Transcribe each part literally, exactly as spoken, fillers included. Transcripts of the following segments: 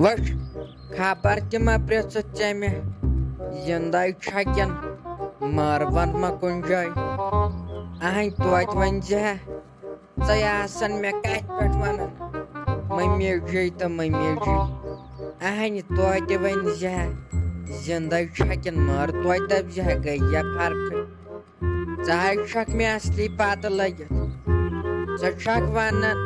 وٕچھ، خبر تہِ ما پرٛژھُتھ ژےٚ مےٚ، زِندَے چھا کِنہٕ مارٕ وَن ما کُنہِ جایہِ؟ اَہَنۍ توتہِ وۄنۍ زِ ہا، ژَے آسَن مےٚ کَتہِ پٮ۪ٹھ وَنان مٔمی جی تہٕ مٔمی جی؟ اَہَنہِ توتہِ وۄنۍ زِ ہا، زِندَے چھا کِنہٕ مارٕ توتہِ دَپہٕ زِ ہا گٔے یا فرقٕے؟ ژٕ حظ چھَکھ مےٚ اَصلی پَتہٕ لٔگِتھ۔ ژٕ چھَکھ وَنان،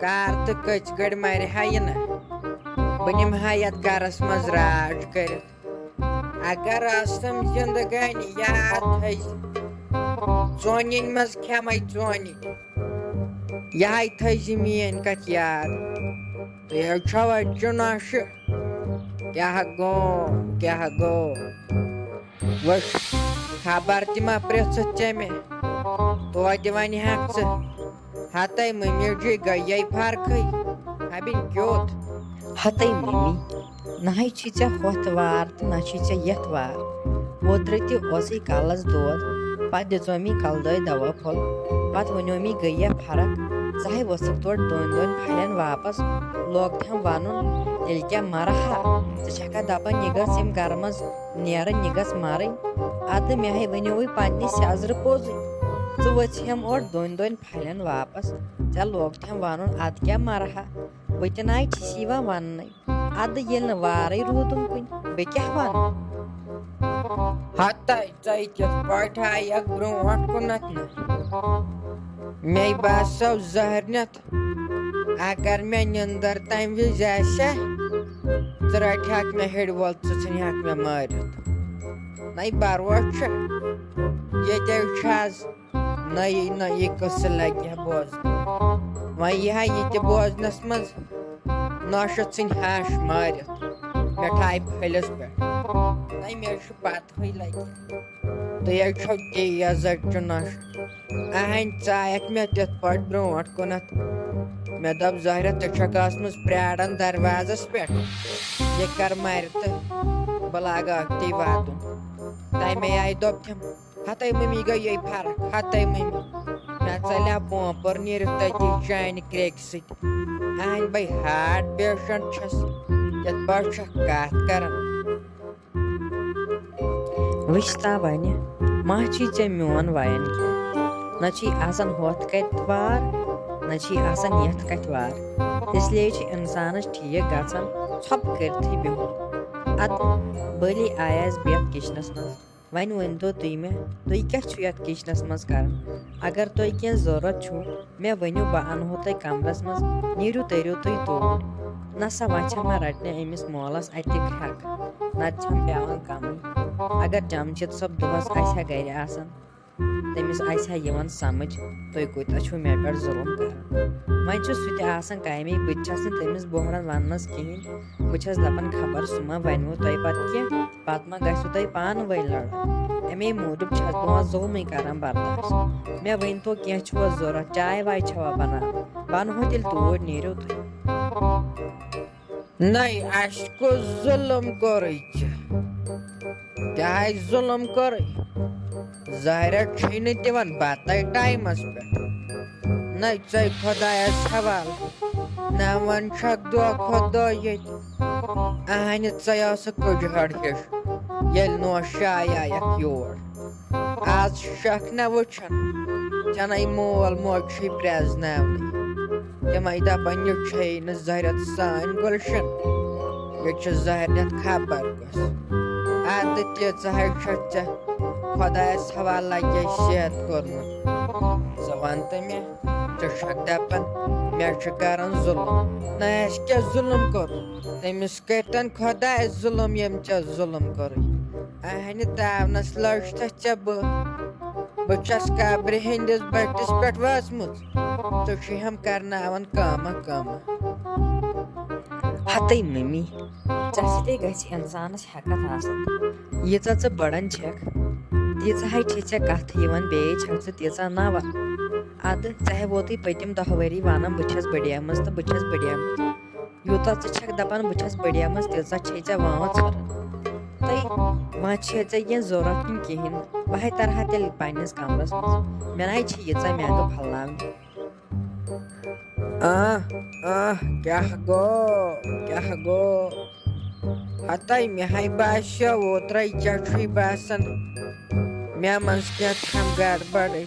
کار تہٕ کٔژِ گٔڑۍ مَرِ ہا یہِ نہ؟ بہٕ نِمہٕ ہا یَتھ گَرَس منٛز راج کٔرِتھ۔ اگر ٲسٕم زِندگٲنی یاد تھٲیزِ، ژونِنۍ منٛز کھٮ۪مَے ژونِنۍ۔ یِہَے تھٲیزِ میٛٲنۍ کَتھ یاد۔ تُہۍ حظ چھَوا چُناشہِ؟ کیٛاہ گوٚو، کیٛاہ گوٚو؟ وٕچھ، خبر تہِ ما پرٛژھُتھ ژےٚ مےٚ، توتہِ وَنہِ ہَکھ ژٕ۔ ہَتَے مٔمی جی گٔیے فرقٕے، ہَبِنۍ کیُتھ۔ ہَتَے مٔمی، نہ ہے چھی ژےٚ ہۄتھ وار تہٕ نہ چھی ژےٚ یَتھ وار۔ اوترٕ تہِ اوسُے کَلَس دود، پَتہٕ دِژومی کَلہٕ دٲدۍ دَوا پھوٚل، پَتہٕ ووٚنیومی گٔیہ فرق۔ ژٕ ہے ؤژھٕکھ تورٕ دۄن دۄن پھَلٮ۪ن واپَس، لوگ تھَم وَنُن، تیٚلہِ کیٛاہ مَرٕ ہا؟ ژٕ چھَکھا دَپان یہِ گٔژھ ییٚمہِ گَرٕ منٛز نیرٕنۍ، یہِ گٔژھ مَرٕنۍ؟ اَدٕ مےٚ ہے ؤنیووُے پنٛنہِ سیٚزرٕ پوٚزُے۔ ژٕ ؤژھِم اورٕ دۄن دۄن پھلٮ۪ن واپس، ژےٚ لوگ تھم ونُن، ادٕ کیٛاہ مرٕ ہا؟ بہٕ تہِ ناے چھِس یِوان وننَے۔ ادٕ ییٚلہِ نہٕ وارٕے روٗدُم کُنہِ، بہٕ کیٛاہ ونہٕ؟ ہتے، ژے کِتھ پٲٹھۍ آیکھ برونٛٹھ کُنتھ نہٕ؟ مے باسیو زہرنیتھ، اگر مےٚ نِندٕر تمہِ وِزِ آسہِ ہا، ژٕ رٹہِ ہاکھ مےٚ ہیٚرِ وول، ژٕ ژھٕنہِ ہاکھ مےٚ مٲرِتھ۔ نَے بروسہٕ چھُ، ییٚتہِ چھُ آز نٔیی نٔیی قٕصہٕ لگہِ ہا بوزنہٕ۔ وۄنۍ یی ہا یہِ تہِ بوزنس منٛز، نوشہِ ژھٕنہِ ہاش مٲرِتھ مِٹھایہِ پھٔلِس پٮ۪ٹھ۔ نَے مےٚ چھُ پتہٕ ہٕے لگہِ۔ تُہۍ حظ چھِو تیز حظ چھُ نوشہِ۔ اہنۍ ژایکھ مےٚ تِتھ پٲٹھۍ برونٛٹھ کُنتھ۔ مےٚ دوٚپ، زہرہ، ژٕ چھکھ ٲسمٕژ پرٛاران دروازس پٮ۪ٹھ۔ یہِ کر مرِ تہٕ بہٕ لاگہٕ أتھی واتُن۔ تَمے آیہِ دوٚپ تٔمۍ، ہتے مٔمی گٔیے فرق، ہتے مٔمی۔ مےٚ ژَلیو پومپُر نیٖرِتھ تٔتی چانہِ کرٛیکہِ سۭتۍ۔ اہنۍ بے ہارٹ پیشنٹ چھَس، یَتھ پٲٹھۍ چھَکھ کَتھ کران۔ وٕچھتا وَنہِ، ما چھی ژےٚ میون وَیَن کینٛہہ؟ نہ چھی آسان ہۄتھ کَتہِ وار، نہ چھی آسان یَتھ کَتہِ وار۔ اس لیے چھِ اِنسانَس ٹھیٖک گژھان ژھۄپہٕ کٔرتھٕے بِہُن۔ اَدٕ بٔلی آیَس بٮ۪تھ کِچنَس منٛز۔ وۄنۍ ؤنۍ تو تُہۍ مےٚ، تُہۍ کیٛاہ چھِو یَتھ کِچنَس منٛز کَران؟ اگر تۄہہِ کینٛہہ ضوٚرَتھ چھُو، مےٚ ؤنِو، بہٕ اَنہو تۄہہِ کَمرَس منٛز، نیٖرِو تٔرِو تُہۍ توٗرۍ۔ نہ سا، وۄنۍ چھَم نہ رَٹنہِ أمِس مولَس اَتہِ تہِ کھرٛٮ۪کھ، نَتہٕ چھَم پٮ۪وان کَمٕے۔ اگر جمشید صٲب دۄہَس آسہِ ہا گَرِ آسان، تٔمِس آسہِ ہا یِوان سَمٕجھ، تُہۍ کوٗتاہ چھِو مےٚ پٮ۪ٹھ ظُلُم کَران۔ وۄنۍ چھُ سُہ تہِ آسان کامے، بہٕ تہِ چھَس نہٕ تٔمِس بوہرَن وَننَس کِہیٖنۍ۔ بہٕ چھَس دَپان، خبر سُہ ما وَنِوٕ تۄہہِ پَتہٕ کینٛہہ، پَتہٕ ما گژھِوٕ تۄہہِ پانہٕ ؤنۍ لڑٲے۔ اَمے موٗجوٗب چھَس بہٕ وۄنۍ ظُلمٕے کَران برداش۔ مےٚ ؤنۍ تو، کینٛہہ چھُوا ضوٚرَتھ؟ چاے واے چھَوا بَناوٕنۍ؟ بَنہو تیٚلہِ توٗرۍ، نیٖرِو تُہۍ۔ نَے، اَسہِ کُس ظُلُم کوٚرُے ژےٚ؟ کیٛاہ آسہِ ظُلُم کوٚرُے؟ ظاہرہ چھُے نہٕ دِوان بَتَے ٹایمَس پٮ۪ٹھ۔ نَے، ژَے خۄدایَس حوالہٕ۔ نہ وۄنۍ چھَکھ دۄہ کھۄتہٕ دۄہ ییٚتہِ۔ اہنہِ ژَے ٲسہٕ کٔجہِ ہَڑ ہِش، ییٚلہِ نوشہِ آیایَکھ یور۔ آز چھَکھ نہ وٕچھان، ژےٚ نَے مول موج چھُے پرٛزناونٕے۔ تِمَے دَپان، یہِ چھے نہٕ زَرٮ۪تھ سٲنۍ گُلشن، یہِ چھِ زَرٮ۪تھ خبر کۄس۔ اَدٕ تیٖژاہ ہے چھَکھ ژےٚ خۄدایَس حوالہٕ لَگے صحت کوٚرمُت۔ ژٕ وَن تہٕ مےٚ، ژٕ چھَکھ دَپان، مےٚ چھُ کَران ظُلُم۔ نہ، اَسہِ کیٛاہ ظُلُم کوٚر؟ تٔمِس کٔرۍتن خۄدایَس ظُلُم، ییٚمۍ ژےٚ ظُلُم کوٚرُے۔ اہنہِ تاونَس لٔج تھَس ژےٚ بہٕ۔ بہٕ چھَس قبرِ ہٕنٛدِس بٔٹھِس پٮ۪ٹھ وٲژمٕژ۔ ژٕ چھُے ہَم کرناوان کٲمہ کٲمہ۔ ہَتٕے مٔمی، ژےٚ سۭتے گژھِ اِنسانَس ہٮ۪کَتھ آسٕنۍ۔ ییٖژاہ ژٕ بٔڑَن چھَکھ، تیٖژاہ ہے چھے ژےٚ کَتھٕ یِوان، بیٚیہِ چھَکھ ژٕ تیٖژاہ نَوان۔ اَدٕ ژےٚ ہے ووتُے پٔتِم دَہ ؤری وَنان، بہٕ چھَس بٔڑیمٕژ تہٕ بہٕ چھَس بٔڑیمٕژ۔ یوٗتاہ ژٕ چھَکھ دَپان بہٕ چھَس بٔڑیمٕژ، تیٖژاہ چھے ژےٚ وٲنٛس پھٔران۔ تہٕ وۄنۍ چھے ژےٚ کینٛہہ ضوٚرَتھ کِنہٕ کِہیٖنۍ نہٕ؟ بہٕ ہے تَرٕ ہا تیٚلہِ پنٛنِس کَمرَس منٛز۔ مےٚ نہ ہے چھِ ییٖژاہ مٮ۪نٛگہٕ پھۄلناونہِ۔ آہ، آہ، کیٛاہ گوٚو؟ کیٛاہ گوٚو؟ ہتَے مےٚ ہاے باسیو اوترَے، ژےٚ چھُے باسان مےٚ منٛز کینٛہہ تام گڑبڑٕے۔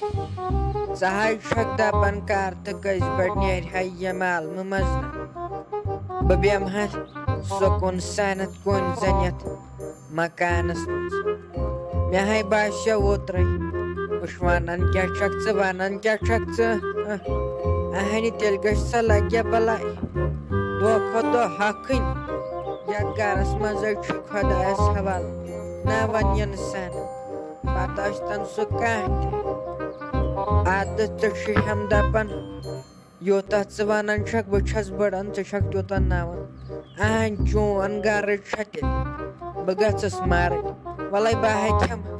ژٕ ہاے چھکھ دپان کر تہٕ کٔژِ بجہِ نیرِ ہا ییٚمہِ عالمہٕ منٛز نہٕ۔ بہٕ بیٚہمہٕ ہا سکوٗن سانتھ کُنۍ زٔنۍ یتھ مکانس منٛز۔ مےٚ ہاے باسیو اوترَے۔ وٕچھ، وَنان کیٛاہ چھَکھ ژٕ، وَنان کیٛاہ چھَکھ ژٕ؟ اَہ، اَہَنہِ، تیٚلہِ گٔژھ سۄ لَگہِ بَلاے۔ دۄہ کھۄتہٕ دۄہ ہۄکھٕنۍ۔ یَتھ گَرَس منٛز حظ چھُ خۄدایَس حوالہٕ۔ نہ وَنہِ نہٕ سَن۔ پَتہٕ ٲسۍتَن سُہ کانٛہہ تہِ۔ عادت ژٕ چھُے ہَم دَپان، یوٗتاہ ژٕ وَنان چھَکھ، بہٕ چھَس بٔڑَن، ژٕ چھَکھ تیوٗتاہ نَوَن۔ اَہَن، چون گَرٕ چھا تیٚلہِ؟ بہٕ گٔژھٕس مَرٕنۍ۔ وَلَے بہٕ ہا کھٮ۪مہٕ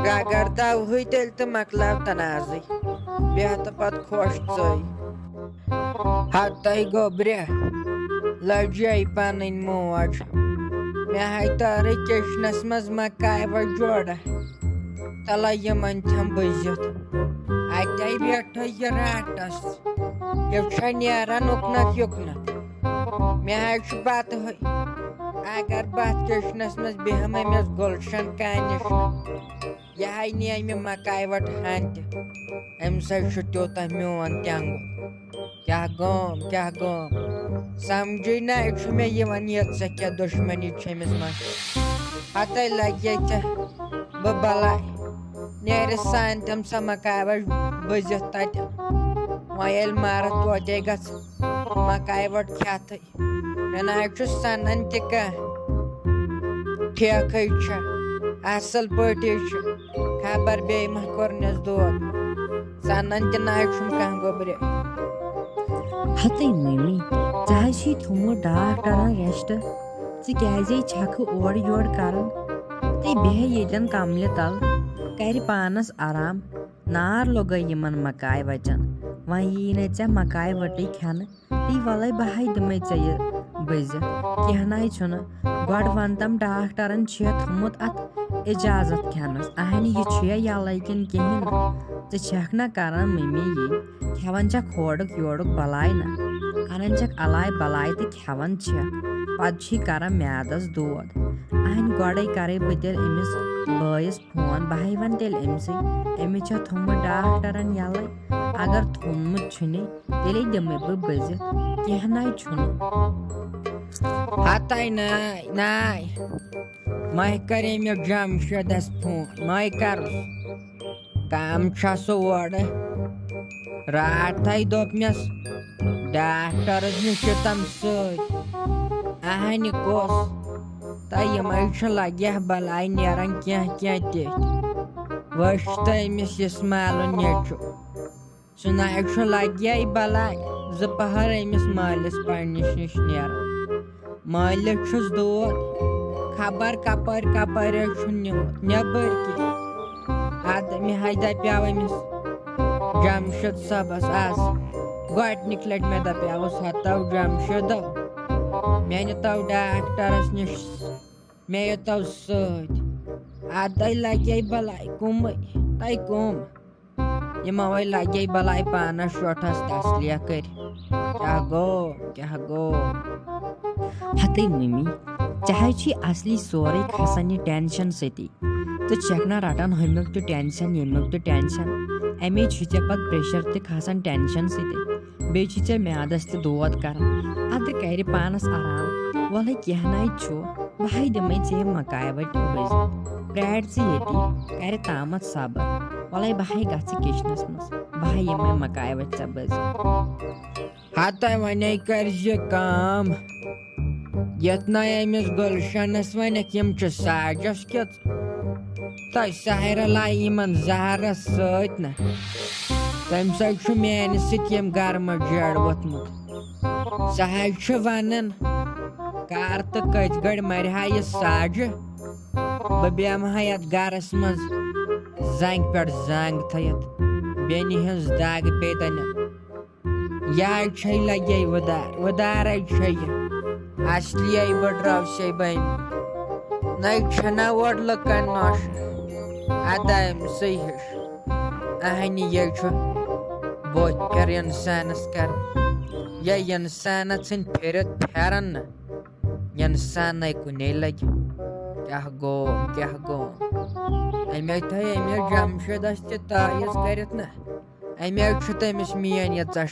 گَگَر دَوہٕے تیٚلہِ تہٕ مۄکلاو تَنازٕے۔ بیٚہہ تہٕ پَتہٕ خۄش ژٕے۔ ہَتَے گوٚبرِ، لٔجے پَنٕنۍ موج۔ مےٚ ہاے تارٕے کِچنَس منٛز مَکاے وۄنۍ جوڑا۔ تَلَے یِمَن تھَم بٔزِتھ۔ اَتے بیٹھے یہِ راتَس۔ یہِ چھا نیران اُکنَتھ یُکنَتھ۔ مےٚ حظ چھُ بَتہٕ ہٕے۔ اگر بہٕ اَتھ کِچنَس منٛز بیٚہمَے، مےٚ گُلشَن کانہِ نِش۔ یہِ ہاے نِیَے مےٚ مَکاے وَٹہٕ ہَن تہِ۔ أمِس حظ چھُ تیوٗتاہ میون تٮ۪نٛگُل۔ کیٛاہ گوم، کیٛاہ گوم؟ سَمجھٕے نہ، یہِ چھُ مےٚ یِوان یہِ ژےٚ کیٛاہ دُشمَنی چھےٚ أمِس منٛز۔ ہَتَے لَگے ژےٚ بہٕ بَلاے۔ نیرِ سانہِ تِم سۄ مَکاے وَٹہٕ بٔزِتھ تَتہِ۔ وۄنۍ ییٚلہِ مَرٕ توتہِ گژھٕ مَکاے وَٹہٕ کھٮ۪تھٕے۔ مےٚ نہ حظ چھُ سَنان تہِ کانٛہہ۔ ٹھیکھٕے چھےٚ، اَصٕل پٲٹھۍ چھُ۔ خبر بیٚیہِ ما کوٚرنَس دود۔ سَنان تہِ نہ حظ چھُم کانٛہہ گوٚبرِ۔ ہَتٕے مٔمی، ژےٚ حظ چھُے تھوٚمُت ڈاکٹرَن ریسٹ۔ ژٕ کیٛازے چھَکھ اورٕ یورٕ کَران؟ تہٕ بیٚہہ ییٚتٮ۪ن کملہِ تَل، کَرِ پانَس آرام۔ نار لوٚگے یِمَن مَکاے وَچَن۔ وۄنۍ یی نہٕ ژےٚ مَکاے وَٹٕے کھٮ۪نہٕ۔ تی وَلَے بہٕ ہَے دِمَے ژےٚ یہِ بٔزِتھ۔ کینٛہہ نَے چھُنہٕ۔ گۄڈٕ وَن تَم ڈاکٹرَن چھُ تھوٚمُت اَتھ اِجازت کھٮ۪نَس۔ اَہَنہِ یہِ چھُیا یَلَے کِنہٕ کِہیٖنۍ نہٕ؟ ژٕ چھَکھ نہ کَران مٔمی یی۔ کھٮ۪وان چھَکھ ہورُک یورُک بَلاے نہ۔ اَنان چھَکھ اَلاے بَلاے تہٕ کھٮ۪وان چھَکھ۔ پَتہٕ چھی کَران میٛادَس دود۔ اَہَنہِ گۄڈَے کَرَے بہٕ تیٚلہِ أمِس بٲیِس فون، بہٕ ہَے وَنہٕ تیٚلہِ أمۍسٕے۔ أمِس چھا تھوٚمُت ڈاکٹرَن یَلَے؟ اگر تھوٚمُت چھُنٕے، تیٚلے دِمَے بہٕ بٔزِتھ۔ کینٛہہ نَے چھُنہٕ۔ ہَتَے نَے، نَے۔ مَے کَرے مےٚ جَمشیٖدَس فون، مَے کَرُس۔ کَم چھا سُہ اورٕ؟ راتھَے دوٚپ مےٚ ڈاکٹرَس نِش چھِ تَم سۭتۍ۔ اَہَنہِ کُس؟ تہٕ یِمَے چھِ لَگہِ بَلاے نیران کینٛہہ کینٛہہ تہِ۔ وٕچھ تہٕ أمِس یہِ سُمالُن نیٚچوٗ۔ سُہ نہ چھُ لَگہِ بَلاے زٕ پَہَر أمِس مٲلِس پنٛنِس نِش نیران۔ مٲلِس چھُس دود، خبر کَپٲرۍ کَپٲرۍ حظ چھُن نیوٗمُت نیٚبٕرۍ کِنۍ۔ اَدٕ مےٚ ہَے دَپیٛاو أمِس جَمشیٖد صٲبَس آز گۄڈٕنِکۍ لَٹہِ، مےٚ دَپیٛاوُس، ہَتو جَمشیٖدو، مےٚ نِتو ڈاکٹرَس نِش، مےٚ یوتو سۭتۍ۔ اَدَے لَگے بَلاے کُمٕے، تَے کُم۔ یِمو ہے لَگے بَلاے پانَس شوٹھَس تسلیہ کٔرۍ۔ کیٛاہ گوٚو، کیٛاہ گوٚو؟ ہَتٕے مٔمی، ژےٚ حظ چھی اَصلی سورُے کھسان یہِ ٹٮ۪نشَن سۭتی۔ ژٕ چھَکھ نہ رَٹان ہُمیُک تہِ ٹٮ۪نشَن، ییٚمیُک تہِ ٹٮ۪نشَن۔ اَمے چھُے ژےٚ پَتہٕ پرٛیشَر تہِ کھسان ٹٮ۪نشَن سۭتی۔ بیٚیہِ چھُے ژےٚ میٛادَس تہِ دود کَران۔ اَدٕ کَرِ پانَس آرام۔ وَلہٕ کینٛہہ نَے چھُ، بہٕ ہَے دِمَے ژےٚ یہِ مَکاے وَٹہِ بٔزِتھ۔ پرٛارِ ژٕ ییٚتی، کَرِ تامَتھ صبر۔ وَلَے بہٕ ہَے گژھٕ کِچنَس منٛز، بہٕ ہَے یِمَے مَکاے وَٹہِ ژےٚ بٔزِتھ۔ ہَتَے وَنے کَرِ زِ کٲم۔ یَتھ نَے أمِس گُلشَنَس وَنٮ۪کھ، یِم چھِ ساجَس کِژھ۔ تۄہہِ ساحرہ لایہِ یِمَن زَہرَس سۭتۍ نہ۔ تَمہِ سۭتۍ چھُ میٛانہِ سۭتۍ ییٚمہِ گَرٕ منٛز جیڑ ووٚتھمُت۔ سُہ حظ چھُ وَنان، کَر تہٕ کٔژِ گٔڑۍ مَرِ ہا یہِ ساجہِ۔ بہٕ بیٚہمہٕ ہا یَتھ گَرَس منٛز زَنٛگہِ پٮ۪ٹھ زَنٛگ تھٲیِتھ، بیٚنہِ ہٕنٛز دَگ پیٚیہِ تَنہٕ۔ یہِ حظ چھے لَگے وٕدار، وٕدارَے چھے یہِ۔ اَصلی بٔڈراو سے بَنہِ۔ نَے چھَنا اورٕ لُکَن نۄش۔ اَدا أمۍ سٕے ہیوٚچھ۔ اَہَنہِ یہِ چھُ بوتہِ پھِر اِنسانَس کَرُن۔ یا اِنسانَس ژھٕنۍ پھِرِتھ پھٮ۪رَن نہٕ، اِنسانَے کُنے لَگہِ۔ کیٛاہ گوٚو، کیٛاہ گوٚو؟ أمۍ تھٲے أمۍ جمشیدَس تہِ تعویٖذ کٔرِتھ نہ، أمۍ چھُ تٔمِس میٛٲنۍ یہِ ژَش